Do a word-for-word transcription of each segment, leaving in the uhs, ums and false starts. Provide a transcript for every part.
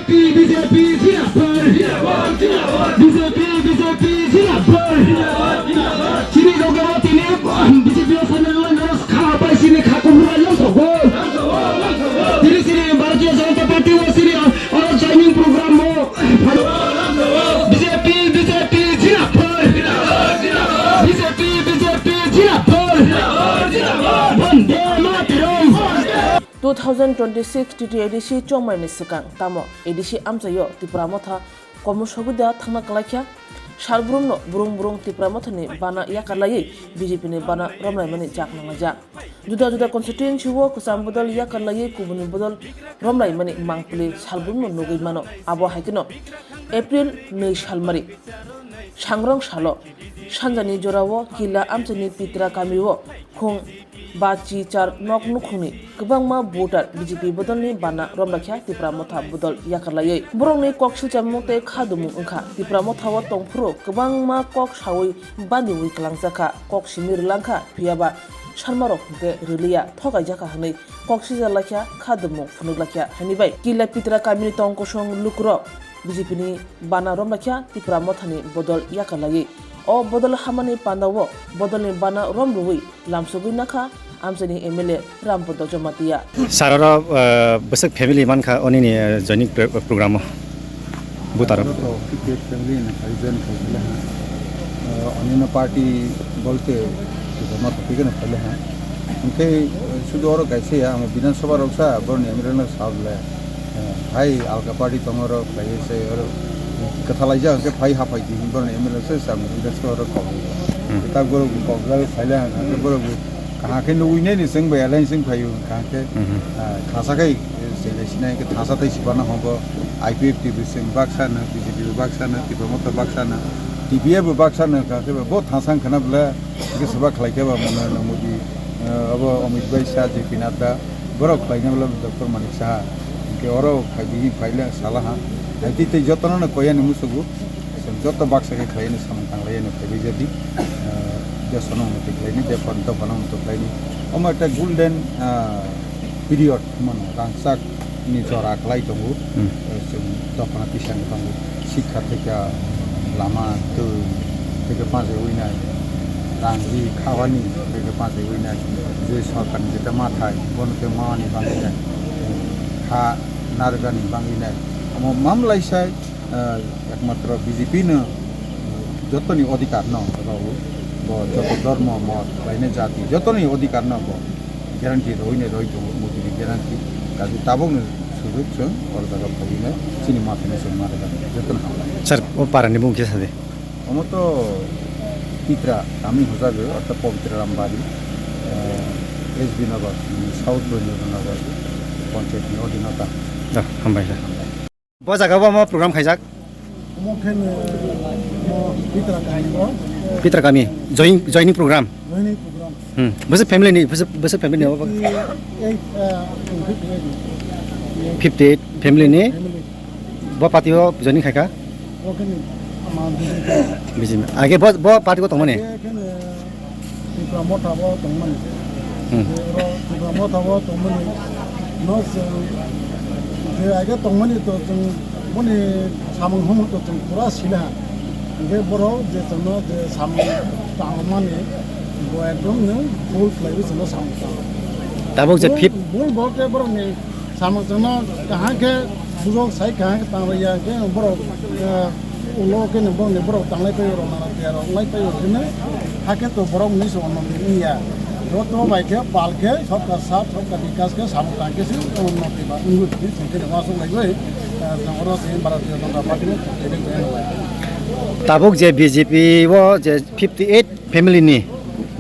B J P Zindabad! B J P, B J P Zindabad! Chini loge o tini B J P o sanai lai naro kha pai chini kha kubura yang sogo. Tini chini Bharatiya Janata Party o chini oro joining program o B J P, B J P Zindabad! B J P, B J P Zindabad! Vande Mataram! Two thousand twenty-six T T A D C chongmaini swkang tamo A D C amchaio Tipra Motha komo sogwida thangna kwlaikha. Salbrumno brung brung Tipra Mothani bana yakarlaiwi B J P ni bana romlaimani jak nanglaijak. Juda juda constituency o kwcham bodol yakarlaiwi kubuni bodol romlaimani mangpili salbrumno nugwi mano. Abo hai kheno April nwi salmari sangrong salo sanjani jorao Kila amchaini Pitra kamio khung ba chi char nok nukhungni kwbangma voter B J P bodolni bana romlakha Tipra Motha bodol yakarlaiwi. Borokni kok silchamung tei khadumung wngkha. Tipra Motha o tongphuru kwbangma kok sawi bandiwi kwlangjakha, kok simi rwlangkha, phiyaba sarmarok hwnkhe rwliya, thokaijakha hwnwi kok sijaklaikha, khadumung phunukla kha. Haini bai Kila Pitra kamini tong kosong lukurok B J P ni bana romlakha Tipra Mothani bodol yakarlaiwi. O bodol hamani pandao bodolni bana romrwui lamsogwi nakha amchaini M L A Rampada Jamatia. Sir, oro, eh, bwswk family mankha onini, eh, joining pro-, program o? Butaro. Oro to cricket family ni khai join khai le ha. Eh, onini party bolte Tipra Motha thik no khai le ha. Hwnkhe, eh, sudu oro kaisa ya, amo Bidhan Sabha rok sa, boroni M L A no sa le. Eh, hai alka party tongo oro, khlaiwi se oro kwthalaijak hwnkhe phai haphai di, boroni M L A se sa, Bidhan Sabha oro kok. Hmm. Tak borok bo kok jagwi phai le hwnkhe borok bo kaham khe nugwi nai ni chwng bai alliance wng phai o kaham khe, hmm, ah, thasa khai, eh, se le sinai hwnkhe thasa tei sibana hobo I P F T bo chwng baksa no, B J P bo baksa no, Tipra Motha baksa no, T P F bo baksa no kaham khe bo thasa wng khana bwle. Hwnkhe soba khlai khe ba mano no Modi, eh, abo Amit Bhai Shah, J P Nadda, borok khlai na bwla Doctor Manik Saha. Hwnkhe oro khai di phai le sala ha. Hai tei tei jotono no koi ani musugo. Chwng joto baksa khe khlai ani samung tang lai ani phai bai jadi. Eh, desono unnoti khlai ni, dephan dophano unnoti khlai ni. Omo ekta golden, ah, period mano rangchak ni jora kwlai tongo. Hmm. Eh, chwng dophano tisa wng tongo. Sikha theke lama twi theke panjaiwi nai, rang ri khawani theke panjaiwi nai, je sorkarni jeta mathai bono tei mani bangwi nai, kha narwkani bangwi nai. Omo mamlai sai, eh, ekmatro B J P no jotoni odhikar no rw, bo joto dhormo, mot, khlainai jati jotoni odhikar no bo guarantee rwinai rwi tongo, Modi ni guarantee. Kaisa tabukni sujuk chwng oro jaga phaiwi nai chini mathai no chwng ma rwgani jotono hambai. Sir, o para ni bung kisa de? Omo to Pitra kami hojago, ortho Pabitra Rambari, eh, S B Nagar, South Boindranagar Panchayat ni odhino ta. Da, hambai sir. Bo jaga bo omo program khaijak? Omo khe no, omo Pitra kami o. Pitra kami, join-, joining program? Joining program. Hmm. Bwswk family ni, bwswk, bwswk family ni obo? Fifty eight, uh, fifty eight. Fifty eight family ni? Family. Bo party o joining khaikha? Bo khe ni, ama B J P. B J P. Age bo, bo party o tongmani? Age khe no, Tipra Motha bo tongmani. Hmm. Je oro Tipra Motha bo tongmani. No chwng je age tongmani to chwng boni samung humung to chwng pura sila. Hingke borok je chwngno je samung tangmani bo ekdom no bul khlaiwi chwngno samung tango. Tabuk je bul, fifth bul bo khe borokni samung chwngno kaham khe bujok sai kaham khe tanglaiya hingke borok, eh, Ulo khe ni borok ni borok tanglai paio, rok nana tiya rok lai paio, hino hakhe to borok ni se unnoti wngya. Joto bai khe pal khe sabka saath, sabka vikas khe samung tang khe se unnoti ba wngwi thangwi chwng khe uansuk laiwi, eh, chwng oro se Bharatiya Janata Party no thangwi bai. Tabuk je B J P o je fifty eight family ni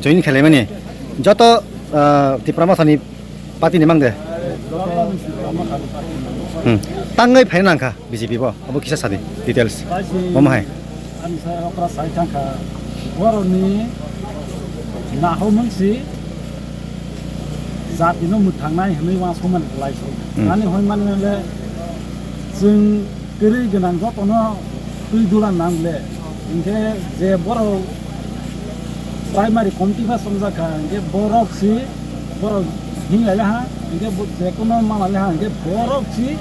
join khlaimani joto, ah, Tipra Motha ni Party ni mang de? Hmm. Tangwi phaina nangkha B J P bo. Abo kisa sadi details. Omo hai. Ani sai okra sai thangkha. Boroni nahomung si jati no mwthangnai hwnwi uansukmani kwlai se. Hmm. Ani hwnmani le chwng kwrwi gwnang jotono twi dula nang le. Hinkhe je borok primary committee ba chongjak kha, hinkhe borok si, borok hinglai le ha, hinkhe bo-, je kono ma lai le ha, hinkhe borok si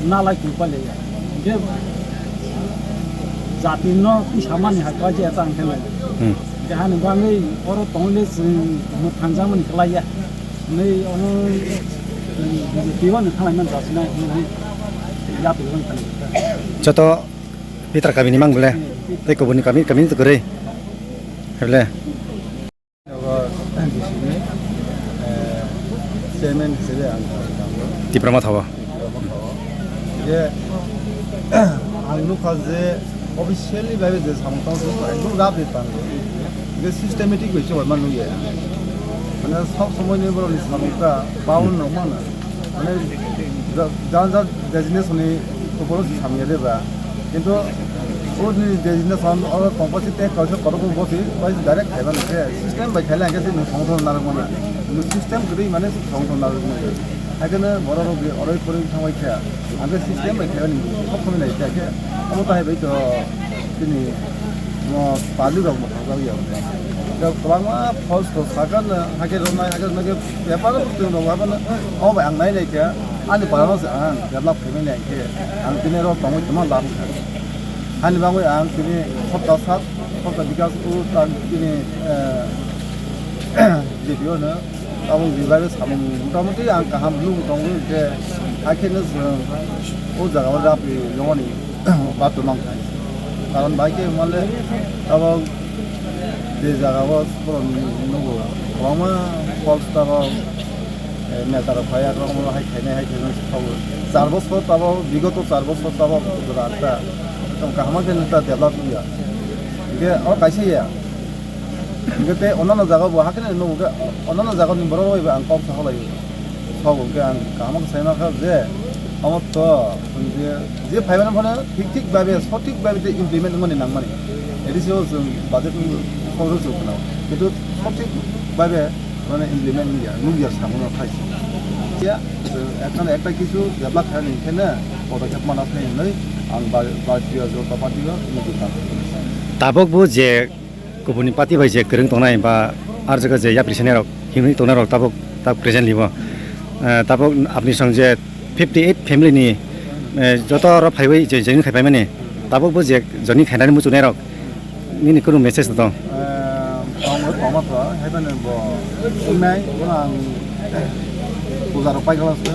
Nalai kulpa le ya. Hingke jati no twi samani hai khlai je ta ang khe le. Hmm. Hingke hani bagwi oro tongwi le chwng mwthang jamani khlai ya. Hwnwi ono, hmm, B J P o ni khlai man jasina hwnwi ya twi man khlai. Joto Pitra kami ni mang bole. Hmm. Tei kubuni kami, kami ni to kwrwi. Hable. Abo D C ni, eh, chairman hisabe ang tongo. Tipra Motha o. Tipra Motha o. Je, ang nukha je officially bhabe je samung tamo ekdom rap rip tongo. Je systematic bai se bai ma nukya. Mane sob somoi ni borok ni samung ta bound rok mano. Mane ja-, jang jang designation ni upor o samya de ba. Kintu o ni designation oro tongpasi tei kaisa kotor bosi bai direct khaiba nang khe system bai khaile ang khe se nung songthor narwk mano. Nung system kwrwi mane songthor narwk mano. Haikhe no borok rok je oroi poroi thangbai kha. Ang khe system bai khaiba ni kok khami nai khe omo tahai bai to. Tini mo pali rok mo thang ya. Kwbangma false to sakha no, hakhe rwnai, hakhe rwnai khe paper o tong rok abo no, omo bai ang nai nai khe ani para no se ang develop khe nai khe ang tini rok tongwi tongma lab kha. Hani bagwi ang tini sopta sat, sopta bikas o tang tini, eh, D P O no. Abo ni bagwi samung motamoti ang kaham nugwi tongo, je hakhe no chwng o jaga o rap ri yongoni bato nang khai. Karon bai khe male abo je jaga o borok nugo kwbangma false tabok, eh, neta rok phai aro omo hai khainai hai khainai se tabok. Char bosor tabok, bigoto char bosor tabok rasta tong kaham khe neta develop ya. Hingke o kaisa ya. Hingke tei onano jaga bo hakhe no nukgo khe, onano jaga ni borok bai bo ang kok sa halai. Sok hingke ang kaham khe sai ma kha je, omo to je, je phai mano phano thik thik babe, sothik babe tei implement wngmani nangmani. A D C o chwng budget ni khorok rw chwng khna. Kintu sothik babe mane implement wngya, nukya samung no khai. Ya, ekhan ekta kisu develop khaini hingke na, podokkhep mana khai hinwi ang ba-, Bharatiya Janata Party o nukwi tang. Tabok bo je kubuni party bai je kwrwng tongnai ba ar jaga je yapri sene rok himwi tongnai rok tabok ta presently bo, eh, tabok apni song je fifty eight family ni, eh, joto oro phaiwi je join khai paimani tabok bo je join khainani muchunai rok nini kunu message no tong? Eh, tong bo tongma to, hai phano bo wngnai, bono ang puja rok pai kha se.